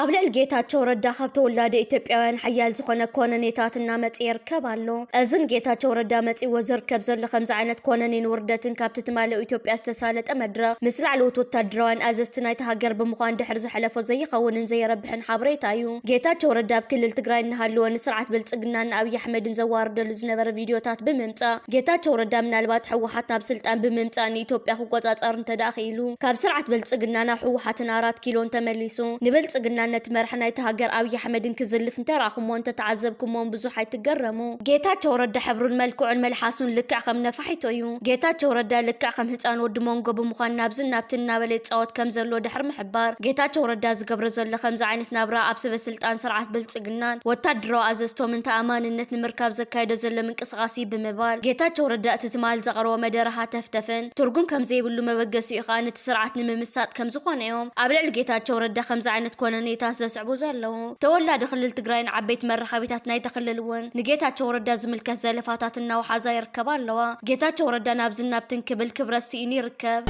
ኣብ ልዕሊ ጌታቸው ረዳ ካብ ተወላደ ኢትዮጵያውያን ሓያል ዝኾነ ኮነኔታት እናመጽእ ይርከብ ኣሎ። እዚ ንጌታቸው ረዳ መጺእዎ ዝርከብ ዘሎ ከምዚ ዓይነት ኮነኔን ውርደትን ካብቲ ትማሊ ኣብ ኢትዮጵያ ዝተሳለጠ መድረኽ ምስ ላዕለዎት ወታደራውያን ኣዘዝቲ ናይቲ ሃገር ብምዃን ድሕሪ ዝሐለፎ ዘይኸውንን ዘየረብሕን ሓበሬታ እዩ። ጌታቸው ረዳ ኣብ ክልል ትግራይ እናሃለወ ንስርዓት ብልጽግናን ንኣብይ ኣሕመድን ዘዋርደሉ ዝነበረ ቪድዮታት ብምምጻእ፣ ጌታቸው ረዳ ምናልባት ህወሓት ናብ ስልጣን ብምምጻእ ንኢትዮጵያ ክቆጻጸር እንተደኣ ክኢሉ፣ ካብ ስርዓት ብልጽግና ናብ ህወሓትን ኣራት ኪሎን ተመሊሱ ንብልጽግናን ነቲ መራሒ ናይቲ ሃገር ኣብይ ኣሕመድን ክዝልፍ እንተረኣኹሞን እንተተዓዘብኩሞን ብዙሕ ኣይትገረሙ። ጌታቸው ረዳ ሕብሩን መልክዑን መልሓሱን ልክዕ ከም ነፋሒቶ እዩ። ጌታቸው ረዳ ልክዕ ከም ህፃን ወዲ ሞንጎ ብምዃን ናብዝን ናብትን እናበለ ይፃወት ከም ዘሎ ድሕሪ ምሕባር፣ ጌታቸው ረዳ ዝገብሮ ዘሎ ከምዚ ዓይነት ናብራ ኣብ ሰበ ስልጣን ስርዓት ብልጽግናን ወታደራዊ ኣዘዝቶምን ተኣማንነት ንምርካብ ዘካየዶ ዘሎ ምንቅስቃስ እዩ ብምባል፣ ጌታቸው ረዳ እቲ ትማል ዘቕረቦ መደረ ሃተፍተፍን ትርጉም ከም ዘይብሉ መበገሲኡ ከዓ ነቲ ስርዓት ንምምሳጥ ከም ዝኾነ እዮም ኣብ ልዕሊ ጌታቸው ረዳ ከምዚ ዓይነት ኮነኔታት ዘስዕቡ ዘለዉ። ተወላዲ ክልል ትግራይን ዓበይቲ መራኸቢታት ናይቲ ክልል እውን ንጌታቸው ረዳ ዝምልከት ዘለፋታት እናወሓዛ ይርከባ ኣለዋ። ጌታቸው ረዳ ናብዝን ናብትን ክብል ክብረት ስኢኑ ይርከብ።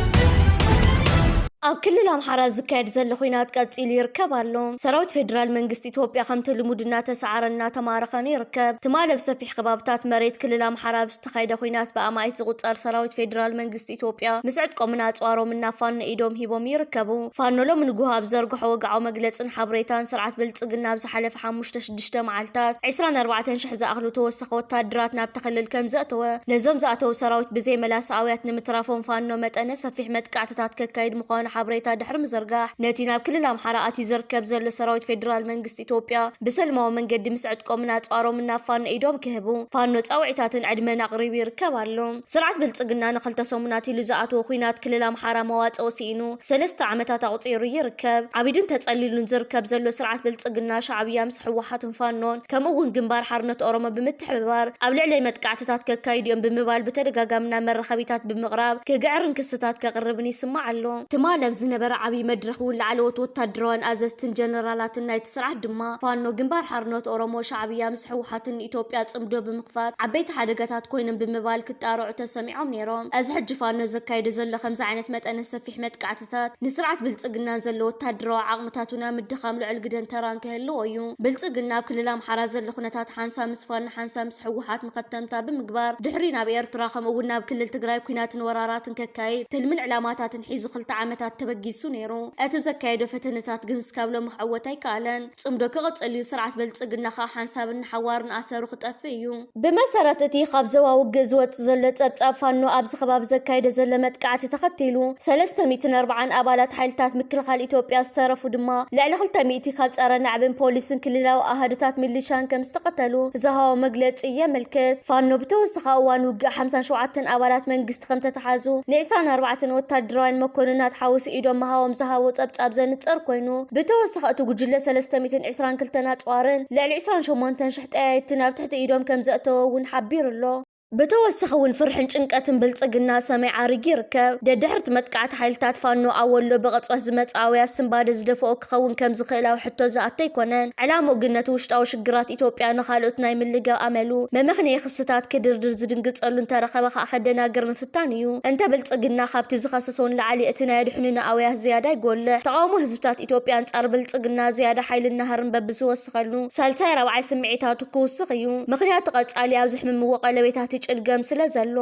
ኣብ ክልል ኣምሓራ ዝካየድ ዘሎ ኲናት ቀጺሉ ይርከብ ኣሎ። ሰራዊት ፌደራል መንግስቲ ኢትዮጵያ ከምቲ ልሙድ እናተሰዓረ እናተማረኸን ይርከብ። ትማሊ ኣብ ሰፊሕ ከባብታት መሬት ክልል ኣምሓራ ኣብ ዝተኻየደ ኲናት ብኣማኢት ዝቑጸር ሰራዊት ፌደራል መንግስቲ ኢትዮጵያ ምስ ዕጥቆምን ኣጽዋሮምን ናብ ፋኖ ኢዶም ሂቦም ይርከቡ። ፋኖ ሎሚ ንግሆ ኣብ ዘርግሖ ወግዓዊ መግለጽን ሓበሬታን፣ ስርዓት ብልጽግና ኣብ ዝሓለፈ ሓሙሽተ ሽዱሽተ መዓልታት ዕስራን ኣርባዕተን ሽሕ ዝኣኽሉ ተወሰኸ ወታደራት ናብቲ ክልል ከም ዘእተወ፣ ነዞም ዝኣተዉ ሰራዊት ብዘይ መላሲ ኣውያት ንምትራፎም ፋኖ መጠነ ሰፊሕ መጥቃዕትታት ከካይድ ምዃኑ ሓበሬታ ድሕሪ ምዝርጋሕ፣ ነቲ ናብ ክልል ኣምሓራ ኣትዩ ዝርከብ ዘሎ ሰራዊት ፌደራል መንግስቲ ኢትዮጵያ ብሰልማዊ መንገዲ ምስ ዕጥቆምን ኣጽዋሮምን ናብ ፋኖ ኢዶም ክህቡ ፋኖ ጻውዒታትን ዕድመን ኣቕሪቡ ይርከብ ኣሎ። ስርዓት ብልጽግና ንኽልተ ሰሙናት ኢሉ ዝኣተዎ ኲናት ክልል ኣምሓራ መዋጽኦ ስኢኑ ሰለስተ ዓመታት ኣቑጺሩ ይርከብ። ዓቢዱን ተጸሊሉን ዝርከብ ዘሎ ስርዓት ብልጽግና፣ ሻዕብያ ምስ ህወሓትን ፋኖን ከምኡ እውን ግንባር ሓርነት ኦሮሞ ብምትሕብባር ኣብ ልዕለይ መጥቃዕትታት ከካይዱ እዮም ብምባል ብተደጋጋሚ ናብ መራኸቢታት ብምቕራብ ክግዕርን ክስታት ከቕርብን ይስማዕ ኣሎ። ትማሊ ኣብ ዝነበረ ዓብዪ መድረኽ እውን ላዕለዎት ወታደራውያን ኣዘዝትን ጀነራላትን ናይቲ ስርዓት ድማ ፋኖ፣ ግንባር ሓርነት ኦሮሞ፣ ሻዕብያ ምስ ህወሓትን ንኢትዮጵያ ጽምዶ ብምኽፋት ዓበይቲ ሓደጋታት ኮይኖም ብምባል ክጣርዑ ተሰሚዖም ነይሮም። እዚ ሕጂ ፋኖ ዘካይዶ ዘሎ ከምዚ ዓይነት መጠነ ሰፊሕ መጥቃዕትታት ንስርዓት ብልጽግናን ዘሎ ወታደራዊ ዓቕምታት እውን ኣብ ምድኻም ልዑል ግደን ተራን ክህልዎ እዩ። ብልጽግና ኣብ ክልል ኣምሓራ ዘሎ ኩነታት ሓንሳብ ምስ ፋኖ ሓንሳብ ምስ ህወሓት መኸተምታ ብምግባር ድሕሪ ናብ ኤርትራ ከምኡ እውን ናብ ክልል ትግራይ ኲናትን ወራራትን ከካይድ ትልምን ዕላማታትን ሒዙ ክልተ ዓመታት ተበጊሱ ነይሩ። እቲ ዘካየዶ ፈተነታት ግን እስካብ ሎሚ ክዕወት ኣይከኣለን። ጽምዶ ክቕጽል እዩ። ስርዓት ብልጽግና ከዓ ሓንሳብን ንሓዋርን ኣሰሩ ክጠፍእ እዩ። ብመሰረት እቲ ካብ ዞባ ውግእ ዝወጽእ ዘሎ ጸብጻብ፣ ፋኖ ኣብዚ ከባቢ ዘካየዶ ዘሎ መጥቃዕቲ ተኸቲሉ ሰለስተ ሚእትን ኣርባዓን ኣባላት ሓይልታት ምክልኻል ኢትዮጵያ ዝተረፉ ድማ ልዕሊ ክልተ ሚእቲ ካብ ጸረ ናዕብን ፖሊስን ክልላዊ ኣሃዱታት ሚሊሻን ከም ዝተቐተሉ ዝሃቦ መግለጺ የመልክት። ፋኖ ብተወሰኸ እዋን ውግእ ሓምሳን ሸውዓተን ኣባላት መንግስቲ ከም ተተሓዙ፣ ንዕስራን ኣርባዕተን ወታደራውያን መኮንናት ሓዊሱ ኢዶም ምሃቦም ዝሃቦ ጸብጻብ ዘንጽር ኮይኑ፣ ብተወሰኸ እቲ ጉጅለ ሰለስተ ሚእትን ዕስራን ክልተን ኣጽዋርን ልዕሊ ዕስራን ሸሞንተን ሽሕ ጠያይትን ኣብ ትሕቲ ኢዶም ከም ዘእተወ እውን ሓቢሩ ኣሎ። ብተወሳኺ እውን ፍርሕን ጭንቀትን ብልጽግና ሰማይ ዓሪጉ ይርከብ። ደድሕሪ እቲ መጥቃዕቲ ሓይልታት ፋኖ ኣብ ወሎ ብቕጽበት ዝመጽእ ኣውያት ስንባደ ዝደፍኦ ክኸውን ከም ዝኽእል ኣብ ሕቶ ዝኣቱ ኣይኮነን። ዕላምኡ ግን ነቲ ውሽጣዊ ሽግራት ኢትዮጵያ ንኻልኦት ናይ ምልጋብ ኣመሉ መመኽነዪ ክስታት ክድርድር ዝድንግጸሉ እንተረኸበ ከኣ ከደናግር ምፍታን እዩ። እንተ ብልጽግና ካብቲ ዝኸሰሶ ንላዕሊ እቲ ናይ ኣድሕኑና ኣውያት ዝያዳ ይጎልሕ። ተቓውሞ ህዝብታት ኢትዮጵያ ኣንጻር ብልጽግና ዝያዳ ሓይልን ናህርን በብዝወስኸሉ ሳልሳይ ራብዓይ ስምዒታቱ ክውስኽ እዩ። ምኽንያቱ ቀጻሊ ኣብ ዝሕምምዎ ቀለቤታት ይጭልገም ስለ ዘሎ።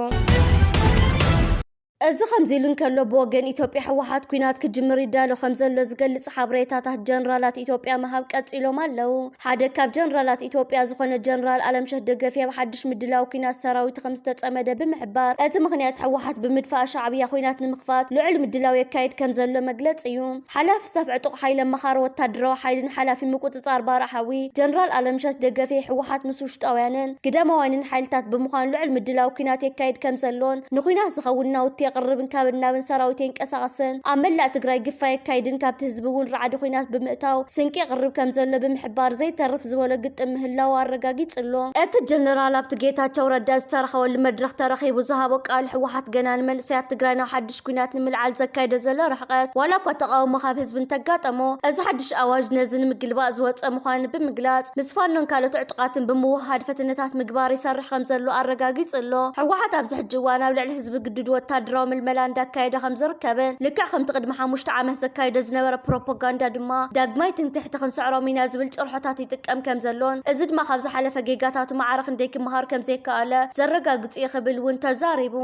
እዚ ከምዚ ኢሉ እንከሎ፣ ብወገን ኢትዮጵያ ህወሓት ኲናት ክጅምር ይዳሎ ከም ዘሎ ዝገልጽ ሓበሬታታት ጀነራላት ኢትዮጵያ ምሃብ ቀጺሎም ኣለዉ። ሓደ ካብ ጀነራላት ኢትዮጵያ ዝኾነ ጀነራል ኣለምሸት ደገፌ ኣብ ሓድሽ ምድላው ኲናት ሰራዊቱ ከም ዝተጸመደ ብምሕባር፣ እቲ ምኽንያት ህወሓት ብምድፋእ ሻዕብያ ኲናት ንምኽፋት ልዑል ምድላው የካይድ ከም ዘሎ መግለጺ እዩ። ሓላፊ ስታፍ ዕጡቕ ሓይሊ ኣመኻሪ ወታደራዊ ሓይልን ሓላፊ ምቁጽጻር ባርዕ ሓዊ ጀነራል ኣለምሸት ደገፌ፣ ህወሓት ምስ ውሽጣውያንን ግዳማውያንን ሓይልታት ብምዃን ልዑል ምድላው ኲናት የካይድ ከም ዘሎን ንኲናት ዝኸውን ናውቲ የቕርብን ካብ ናብን ሰራዊት የንቀሳቕስን ኣብ መላእ ትግራይ ግፋ የካይድን ካብቲ ህዝቢ እውን ራዕዲ ኲናት ብምእታው ስንቂ የቕርብ ከም ዘሎ ብምሕባር ዘይተርፍ ዝበሎ ግጥም ምህላው ኣረጋጊጹ ኣሎ። እቲ ጀነራል ኣብቲ ጌታቸው ረዳ ዝተረኸበሉ መድረኽ ተረኺቡ ዝሃቦ ቃል ህወሓት ገና ንመንእሰያት ትግራይ ናብ ሓድሽ ኲናት ንምልዓል ዘካይዶ ዘሎ ርሕቀት ዋላ እኳ ተቓውሞ ካብ ህዝቢ እንተጋጠሞ፣ እዚ ሓድሽ ኣዋጅ ነዚ ንምግልባጥ ዝወጸ ምዃኑ ብምግላጽ፣ ምስ ፋኖን ካልኦት ዕጡቓትን ብምውህሃድ ፈተነታት ምግባር ይሰርሕ ከም ዘሎ ኣረጋጊጹ ኣሎ። ህወሓት ኣብዚ ሕጂ እዋን ኣብ ልዕሊ ህዝቢ ግዱድ ወታደራዊ ምልመላ እንዳካየደ ከም ዝርከብን፣ ልክዕ ከምቲ ቅድሚ ሓሙሽተ ዓመት ዘካየዶ ዝነበረ ፕሮፓጋንዳ ድማ ዳግማይ ትምክሕቲ ክንስዕሮም ኢና ዝብል ጭርሖታት ይጥቀም ከም ዘሎን፣ እዚ ድማ ካብ ዝሓለፈ ጌጋታቱ ማዕረ ክንደይ ክመሃር ከም ዘይከኣለ ዘረጋግጽ እዩ ክብል እውን ተዛሪቡ።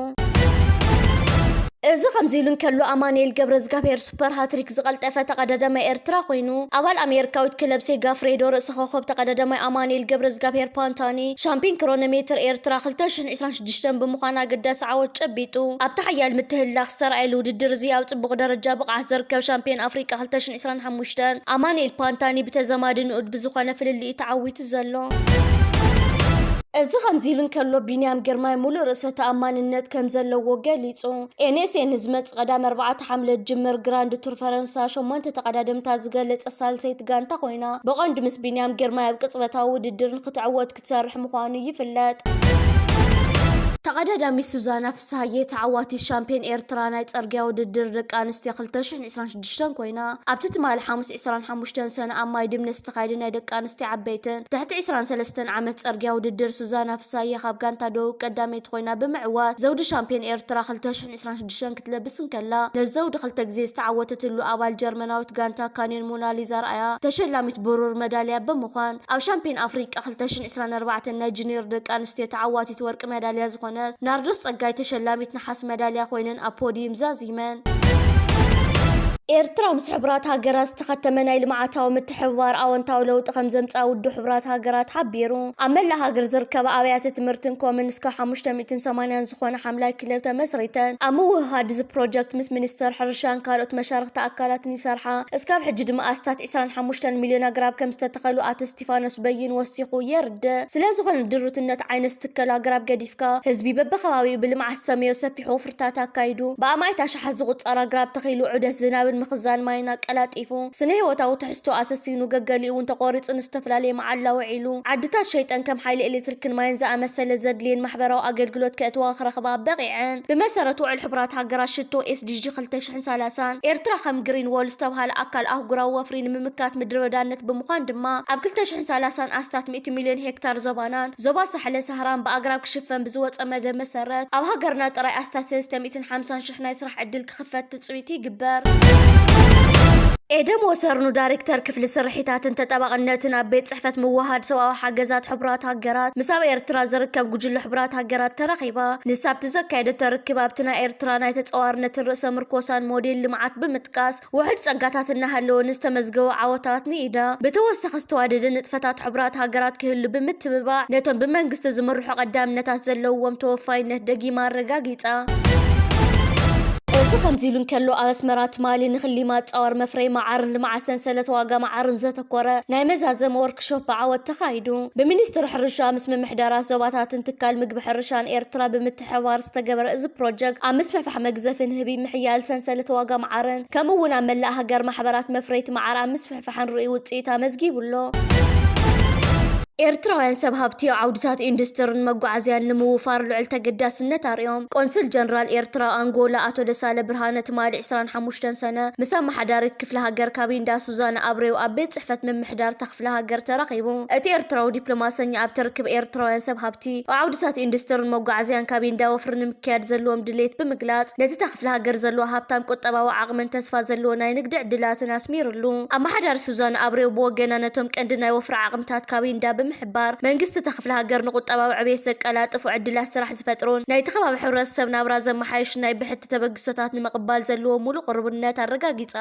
እዚ ከምዚ ኢሉ እንከሎ፣ ኣማኑኤል ገብረዝጋብሄር ሱፐር ሃትሪክ ዝቐልጠፈ ተቐዳዳማይ ኤርትራ ኮይኑ፣ ኣባል ኣሜሪካዊት ክለብ ሴጋፍሬዶ ርእሰ ኮኸብ ተቐዳዳማይ ኣማኑኤል ገብረዝጋብሄር ፓንታኒ ሻምፒዮን ክሮኖሜትር ኤርትራ ክልተ ሽሕን ዕስራን ሽዱሽተን ብምዃን ኣገዳሲ ዓወት ጨቢጡ። ኣብቲ ሓያል ምትህልላኽ ዝተረኣየሉ ውድድር እዚ ኣብ ጽቡቕ ደረጃ ብቕዓት ዝርከብ ሻምፒዮን ኣፍሪቃ ክልተ ሽሕን ዕስራን ሓሙሽተን ኣማኑኤል ፓንታኒ ብተዘማዲ ንኡድ ብዝኾነ ፍልልይ እዩ ተዓዊቱ ዘሎ። እዚ ከምዚ ኢሉ እንከሎ፣ ቢንያም ግርማይ ሙሉእ ርእሰ ተኣማንነት ከም ዘለዎ ገሊጹ። ኤንኤስኤን ንዝመጽእ ቀዳም ኣርባዕተ ሓምለ ዝጅምር ግራንድ ቱር ፈረንሳ ሸሞንተ ተቐዳደምታ ዝገለጸ ሳልሰይቲ ጋንታ ኮይና፣ ብቐንዱ ምስ ቢንያም ግርማይ ኣብ ቅጽበታዊ ውድድር ንክትዕወት ክትሰርሕ ምዃኑ ይፍለጥ። ተቐዳዳሚት ሱዛና ፍስሃየ ተዓዋቲት ሻምፒዮን ኤርትራ ናይ ጸርግያ ውድድር ደቂ ኣንስትዮ ክልተ ሽሕን ዕስራን ሽዱሽተን ኮይና፣ ኣብቲ ትማሊ ሓሙስ ዕስራን ሓሙሽተን ሰነ ኣብ ማይ ድምነ ዝተኻየደ ናይ ደቂ ኣንስትዮ ዓበይትን ትሕቲ ዕስራን ሰለስተን ዓመት ጸርግያ ውድድር ሱዛና ፍስሃየ ካብ ጋንታ ደቡብ ቀዳመይቲ ኮይና ብምዕዋት ዘውዲ ሻምፒዮን ኤርትራ ክልተ ሽሕን ዕስራን ሽዱሽተን ክትለብስ እንከላ፣ ነዚ ዘውዲ ክልተ ግዜ ዝተዓወተትሉ ኣባል ጀርመናዊት ጋንታ ካንዮን ሞናሊዛ ኣርኣያ ተሸላሚት ብሩር መዳልያ ብምዃን፣ ኣብ ሻምፒዮን ኣፍሪቃ ክልተ ሽሕን ዕስራን ኣርባዕተን ናይ ጁኒየር ደቂ ኣንስትዮ ተዓዋቲት ወርቂ መዳልያ ዝኾነት ናርዶስ ጸጋይ ተሸላሚት ነሓስ መዳልያ ኮይነን ኣብ ፖዲየም ዛዚመን። ኤርትራ ምስ ሕቡራት ሃገራት ዝተኸተመ ናይ ልምዓታዊ ምትሕብባር ኣወንታዊ ለውጢ ከም ዘምጽኣ ውድብ ሕቡራት ሃገራት ሓቢሩ። ኣብ መላእ ሃገር ዝርከባ ኣብያተ ትምህርትን ኮምን እስካብ ሓሙሽተ ሚእትን ሰማንያን ዝኾና ሓምላይ ክለብ ተመስሪተን ኣብ ምውህሃድ እዚ ፕሮጀክት ምስ ሚኒስተር ሕርሻን ካልኦት መሻርኽቲ ኣካላትን ይሰርሓ። እስካብ ሕጂ ድማ ኣስታት ዕስራን ሓሙሽተን ሚልዮን ኣግራብ ከም ዝተተኸሉ ኣቶ እስቲፋኖስ በይን ወሲኹ የርድእ። ስለ ዝኾነ ድሩትነት ዓይነት ዝትከሉ ኣግራብ ገዲፍካ ህዝቢ በብኸባቢኡ ብልምዓት ሰመዮ ሰፊሕ ወፍርታት ኣካይዱ ብኣማኢት ኣሽሓት ዝቑጸር ኣግራብ ተኺሉ ዑደት ዝናብን ምኽዛን ማይን ኣቀላጢፉ ስነ ህይወታዊ ትሕዝቶ ኣሰሲኑ ገገሊኡ እውን ተቖሪጹ ንዝተፈላለየ መዓላ ውዒሉ ዓድታት ሸይጠን ከም ሓይሊ ኤሌክትሪክን ማይን ዝኣመሰለ ዘድልየን ማሕበራዊ ኣገልግሎት ከእትዋ ክረኽባ በቒዐን። ብመሰረት ውዕል ሕቡራት ሃገራት ሽቶ ኤስዲጂ ክልተ ሽሕን ሰላሳን ኤርትራ ከም ግሪን ዎል ዝተብሃለ ኣካል ኣህጉራዊ ወፍሪ ንምምካት ምድረ በዳነት ብምዃን ድማ ኣብ ክልተ ሽሕን ሰላሳን ኣስታት ሚእቲ ሚልዮን ሄክታር ዞባናን ዞባ ሳሕለ ሳህራን ብኣግራብ ክሽፈን ብዝወጸ መደብ መሰረት ኣብ ሃገርና ጥራይ ኣስታት ሰለስተ ሚእትን ሓምሳን ሽሕ ናይ ስራሕ ዕድል ክኽፈት ትጽቢት ይግበር። ኤደን ወሰርኑ ዳይሬክተር ክፍሊ ስርሒታትን ተጣባቕነትን ኣብ ቤት ጽሕፈት ምውሃድ ሰብኣዊ ሓገዛት ሕቡራት ሃገራት ምስ ኣብ ኤርትራ ዝርከብ ጉጅለ ሕቡራት ሃገራት ተራኺባ። ንሳ ኣብቲ ዘካየደቶ ርክብ ኣብቲ ናይ ኤርትራ ናይ ተጻዋርነትን ርእሰ ምርኮሳን ሞዴል ልምዓት ብምጥቃስ ውሑድ ጸጋታት እናሃለወ ንዝተመዝገቡ ዓወታት ንኢዳ። ብተወሳኺ ዝተዋደደ ንጥፈታት ሕቡራት ሃገራት ክህሉ ብምትብባዕ ነቶም ብመንግስቲ ዝምርሑ ቀዳምነታት ዘለዎም ተወፋይነት ደጊማ ኣረጋጊጻ። እዚ ከምዚ ኢሉ እንከሎ፣ ኣብ ኣስመራ ትማሊ ንክሊማ ኣጻዋር መፍረይ መዓርን ልምዓት ሰንሰለት ዋጋ መዓርን ዘተኮረ ናይ መዛዘሚ ወርክሾፕ ብዓወት ተኻይዱ። ብሚኒስትሪ ሕርሻ ምስ ምምሕዳራት ዞባታትን ትካል ምግቢ ሕርሻን ኤርትራ ብምትሕብባር ዝተገበረ እዚ ፕሮጀክት ኣብ ምስፍሕፋሕ መግዘፊ ንህቢ፣ ምሕያል ሰንሰለት ዋጋ መዓርን ከምኡ እውን ኣብ መላእ ሃገር ማሕበራት መፍረይቲ መዓር ኣብ ምስፍሕፋሕን ርኡይ ውጽኢት ኣመዝጊቡ ኣሎ። ኤርትራውያን ሰብ ሃብቲ ኣብ ዓውድታት ኢንዱስትርን መጓዓዝያን ንምውፋር ልዑል ተገዳስነት ኣርእዮም። ቆንስል ጀነራል ኤርትራ ኣብ ኣንጎላ ኣቶ ደሳለ ብርሃነ ትማሊ ዕስራን ሓሙሽተን ሰነ ምስ ኣመሓዳሪት ክፍለ ሃገር ካቢንዳ ሱዛና ኣብሬው ኣብ ቤት ጽሕፈት ምምሕዳር እታ ክፍለ ሃገር ተራኺቡ። እቲ ኤርትራዊ ዲፕሎማሰኛ ኣብቲ ርክብ ኤርትራውያን ሰብ ሃብቲ ኣብ ዓውድታት ኢንዱስትርን መጓዓዝያን ካቢንዳ ወፍሪ ንምክያድ ዘለዎም ድሌት ብምግላጽ፣ ነቲ እታ ክፍለ ሃገር ዘለዋ ሃብታም ቁጠባዊ ዓቕምን ተስፋ ዘለዎ ናይ ንግዲ ዕድላትን ኣስሚርሉ። ኣመሓዳሪ ሱዛን ኣብሬው ብወገና ነቶም ቀንዲ ናይ ወፍሪ ዓቕምታት ካቢንዳ ብምሕባር፣ መንግስቲ እታ ክፍለ ሃገር ንቁጠባዊ ዕቤት ዘቀላጥፉ ዕድላት ስራሕ ዝፈጥሩን ናይቲ ከባቢ ሕብረተሰብ ናብራ ዘመሓየሹ ናይ ብሕቲ ተበግሶታት ንምቕባል ዘለዎ ሙሉእ ቅርቡነት ኣረጋጊጻ።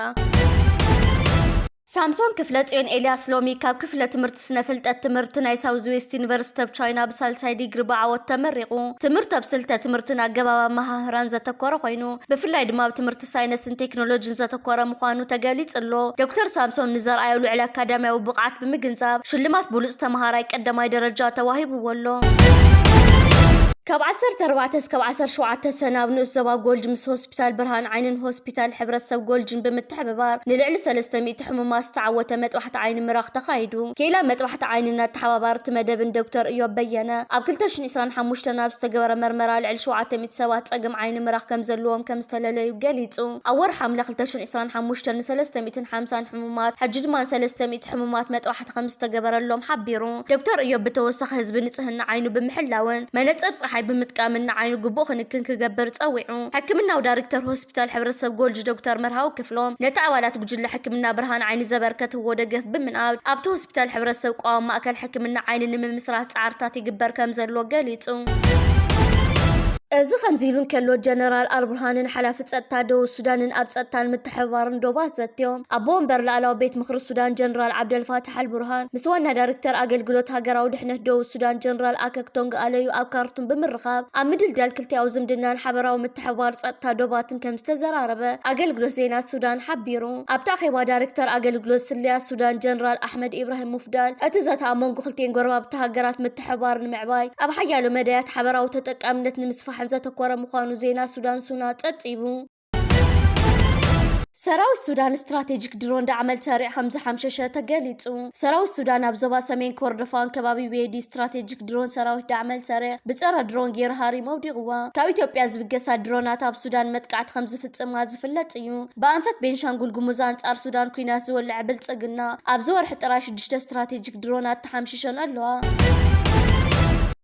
ሳምሶን ክፍለ ጽዮን ኤልያስ ሎሚ ካብ ክፍለ ትምህርቲ ስነ ፍልጠት ትምህርቲ ናይ ሳውዝ ዌስት ዩኒቨርሲቲ ኣብ ቻይና ብሳልሳይ ዲግሪ ብዓወት ተመሪቑ። ትምህርቱ ኣብ ስልተ ትምህርትን ኣገባብ ኣመሃህራን ዘተኮረ ኮይኑ፣ ብፍላይ ድማ ኣብ ትምህርቲ ሳይነስን ቴክኖሎጂን ዘተኮረ ምዃኑ ተገሊጹ ኣሎ። ዶክተር ሳምሶን ንዘርኣዮ ልዑል ኣካዳሚያዊ ብቕዓት ብምግንዛብ ሽልማት ብሉጽ ተመሃራይ ቀዳማይ ደረጃ ተዋሂብዎ ኣሎ። ካብ ዓሰርተ ኣርባዕተ እስካብ ዓሰርተ ሸውዓተ ሰነ ኣብ ንኡስ ዞባ ጎልጅ ምስ ሆስፒታል ብርሃን ዓይንን ሆስፒታል ሕብረተሰብ ጎልጅን ብምትሕብባር ንልዕሊ ሰለስተ ሚእቲ ሕሙማት ዝተዓወተ መጥባሕቲ ዓይኒ ምራኽ ተኻይዱ። ክኢላ መጥባሕቲ ዓይንን ኣተሓባባርቲ መደብን ዶክተር እዮብ በየነ፣ ኣብ ክልተ ሽሕን ዕስራን ሓሙሽተን ኣብ ዝተገበረ መርመራ ልዕሊ ሸውዓተ ሚእቲ ሰባት ጸገም ዓይኒ ምራኽ ከም ዘለዎም ከም ዝተለለዩ ገሊጹ። ኣብ ወርሒ ሓምለ ክልተ ሽሕን ዕስራን ሓሙሽተን ንሰለስተ ሚእትን ሓምሳን ሕሙማት፣ ሕጂ ድማ ንሰለስተ ሚእቲ ሕሙማት መጥባሕቲ ከም ዝተገበረሎም ሓቢሩ። ዶክተር እዮብ ብተወሳኺ ህዝቢ ንጽህና ዓይኑ ብምሕላውን መነጽር ጸሓይ ሓይ ብምጥቃምን ንዓይኑ ግቡእ ክንክን ክገብር ጸዊዑ። ሕክምናዊ ዳይሬክተር ሆስፒታል ሕብረተሰብ ጎልጅ ዶክተር መርሃዊ ክፍሎም፣ ነቲ ኣባላት ጉጅለ ሕክምና ብርሃን ዓይኒ ዘበርከትዎ ደገፍ ብምንኣድ፣ ኣብቲ ሆስፒታል ሕብረተሰብ ቀዋሚ ማእከል ሕክምና ዓይኒ ንምምስራት ጻዕርታት ይግበር ከም ዘሎ ገሊጹ። እዚ ከምዚ ኢሉ እንከሎ፣ ጀነራል ኣልቡርሃንን ሓላፊ ጸጥታ ደቡብ ሱዳንን ኣብ ጸጥታን ምትሕብባርን ዶባት ዘትዮም። ኣቦ ወንበር ላዕላዊ ቤት ምኽሪ ሱዳን ጀነራል ዓብደልፋታሕ ኣልቡርሃን ምስ ዋና ዳይሬክተር ኣገልግሎት ሃገራዊ ድሕነት ደቡብ ሱዳን ጀነራል ኣከክቶንግ ኣለዩ ኣብ ካርቱም ብምርኻብ፣ ኣብ ምድልዳል ክልቲኣዊ ዝምድናን ሓበራዊ ምትሕብባር ጸጥታ ዶባትን ከም ዝተዘራረበ ኣገልግሎት ዜና ሱዳን ሓቢሩ። ኣብቲ ኣኼባ፣ ዳይሬክተር ኣገልግሎት ስለያ ሱዳን ጀነራል ኣሕመድ ኢብራሂም ሙፍዳል፣ እቲ ዘተ ኣብ መንጎ ክልቲኤን ጎረባብቲ ሃገራት ምትሕብባር ንምዕባይ፣ ኣብ ሓያሎ መዳያት ሓበራዊ ተጠቃምነት ንምስፋሕን ዘተኮረ ምዃኑ ዜና ሱዳን ሱና ጸብጺቡ። ሰራዊት ሱዳን ስትራቴጂክ ድሮን ዳዕመል ሰሪዕ ከም ዝሓምሸሸ ተገሊጹ። ሰራዊት ሱዳን ኣብ ዞባ ሰሜን ኮርዶፋን ከባቢ ቤዲ ስትራቴጂክ ድሮን ሰራዊት ዳዕመል ሰሪዕ ብጸረ ድሮን ገይሩ ሃሪም ኣውዲቕዋ። ካብ ኢትዮጵያ ዝብገሳ ድሮናት ኣብ ሱዳን መጥቃዕቲ ከም ዝፍጽማ ዝፍለጥ እዩ። ብኣንፈት ቤንሻንጉል ጉሙዝ ኣንጻር ሱዳን ኲናት ዝወልዐ ብልጽግና፣ ኣብዚ ወርሒ ጥራይ ሽዱሽተ ስትራቴጂክ ድሮናት ተሓምሺሸን ኣለዋ።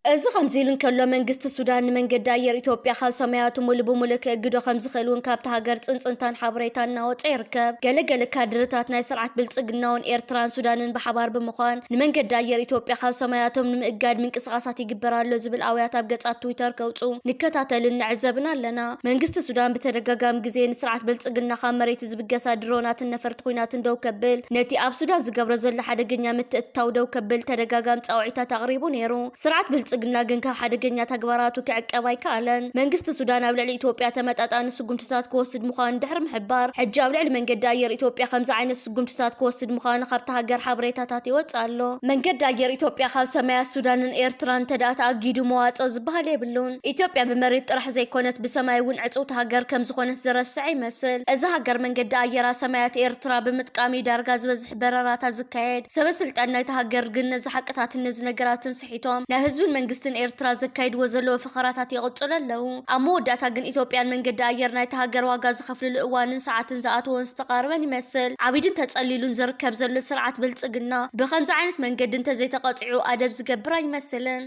እዚ ከምዚ ኢሉ እንከሎ፣ መንግስቲ ሱዳን ንመንገዲ ኣየር ኢትዮጵያ ካብ ሰማያቱ ሙሉ ብሙሉ ክእግዶ ከም ዝኽእል እውን ካብቲ ሃገር ጽንጽንታን ሓበሬታን እናወጸ ይርከብ። ገለ ገለ ካድርታት ናይ ስርዓት ብልጽግና እውን ኤርትራን ሱዳንን ብሓባር ብምዃን ንመንገዲ ኣየር ኢትዮጵያ ካብ ሰማያቶም ንምእጋድ ምንቅስቓሳት ይግበር ኣሎ ዝብል ኣውያት ኣብ ገጻት ትዊተር ከውጹ ንከታተልን ንዕዘብን ኣለና። መንግስቲ ሱዳን ብተደጋጋሚ ግዜ ንስርዓት ብልጽግና ካብ መሬቱ ዝብገሳ ድሮናትን ነፈርቲ ኲናትን ደው ከብል፣ ነቲ ኣብ ሱዳን ዝገብሮ ዘሎ ሓደገኛ ምትእትታው ደው ከብል ተደጋጋሚ ጻውዒታት ኣቕሪቡ ነይሩ። ስርዓት ብልጽግና ግን ካብ ሓደገኛ ተግባራቱ ክዕቀብ ኣይከኣለን። መንግስቲ ሱዳን ኣብ ልዕሊ ኢትዮጵያ ተመጣጣኒ ስጉምትታት ክወስድ ምዃኑ ድሕሪ ምሕባር፣ ሕጂ ኣብ ልዕሊ መንገዲ ኣየር ኢትዮጵያ ከምዚ ዓይነት ስጉምትታት ክወስድ ምዃኑ ካብታ ሃገር ሓበሬታታት ይወጽእ ኣሎ። መንገዲ ኣየር ኢትዮጵያ ካብ ሰማያት ሱዳንን ኤርትራን እንተደኣ ተኣጊዱ መዋጽኦ ዝበሃል የብሉን። ኢትዮጵያ ብመሬት ጥራሕ ዘይኮነት ብሰማይ እውን ዕጽውቲ ሃገር ከም ዝኾነት ዝረስዕ ይመስል። እዚ ሃገር መንገዲ ኣየራ ሰማያት ኤርትራ ብምጥቃም እዩ ዳርጋ ዝበዝሕ በረራታት ዝካየድ። ሰበ ስልጣን ናይታ ሃገር ግን ነዚ ሓቅታትን ነዚ ነገራትን ስሒቶም ናብ ህዝብን መንግስትን ኤርትራ ዘካይድዎ ዘለዉ ፈኸራታት ይቕጽሉ ኣለዉ። ኣብ መወዳእታ ግን ኢትዮጵያን መንገዲ ኣየር ናይታ ሃገር ዋጋ ዝኸፍልሉ እዋንን ሰዓትን ዝኣትዎን ዝተቓረበን ይመስል። ዓቢዱን ተጸሊሉን ዝርከብ ዘሎ ስርዓት ብልጽግና ብኸምዚ ዓይነት መንገዲ እንተዘይተቐጺዑ ኣደብ ዝገብር ኣይመስልን።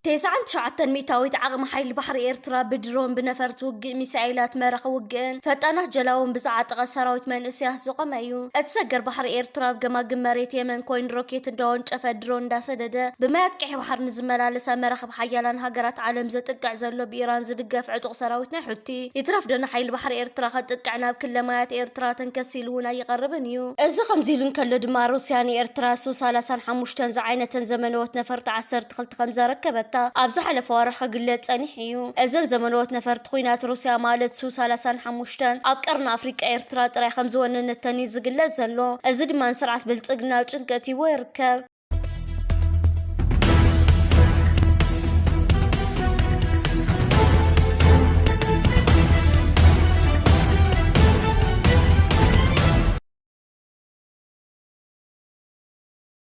ተስዓን ትሽዓተን ሚእታዊት ዓቕሚ ሓይሊ ባሕሪ ኤርትራ ብድሮን፣ ብነፈርቲ ውግእ፣ ሚሳኤላት፣ መራኺ ውግእን ፈጣናት ጀላቡን ብዝዓጠቐ ሰራዊት መንእሰያት ዝቖመ እዩ። እቲ ሰገር ባሕሪ ኤርትራ ኣብ ገማግም መሬት የመን ኮይኑ ሮኬት እንዳወንጨፈ ድሮን እንዳሰደደ ብማያት ቀይሕ ባሕሪ ንዝመላለሳ መራኽብ ሓያላን ሃገራት ዓለም ዘጥቅዕ ዘሎ ብኢራን ዝድገፍ ዕጡቕ ሰራዊት ናይ ሑቲ ይትረፍ ዶ ንሓይሊ ባሕሪ ኤርትራ ከጥቅዕ ናብ ክለ ማያት ኤርትራ ተንከስ ኢሉ እውን ኣይቐርብን እዩ። እዚ ከምዚ ኢሉ እንከሎ ድማ ሩስያ ንኤርትራ ሱ ሰላሳን ሓሙሽተን ዝዓይነተን ዘመነዎት ነፈርቲ ዓሰርተ ክልተ ከም ዘረከበታ ኣብ ዝሓለፈ ወርሒ ክግለጽ ጸኒሑ እዩ። እዘን ዘመነዎት ነፈርቲ ኲናት ሩስያ ማለት ሱ ሰላሳን ሓሙሽተን ኣብ ቀርኒ ኣፍሪቃ ኤርትራ ጥራይ ከም ዝወነነተን እዩ ዝግለጽ ዘሎ። እዚ ድማ ንስርዓት ብልጽግና ኣብ ጭንቂ ኣእትይዎ ይርከብ።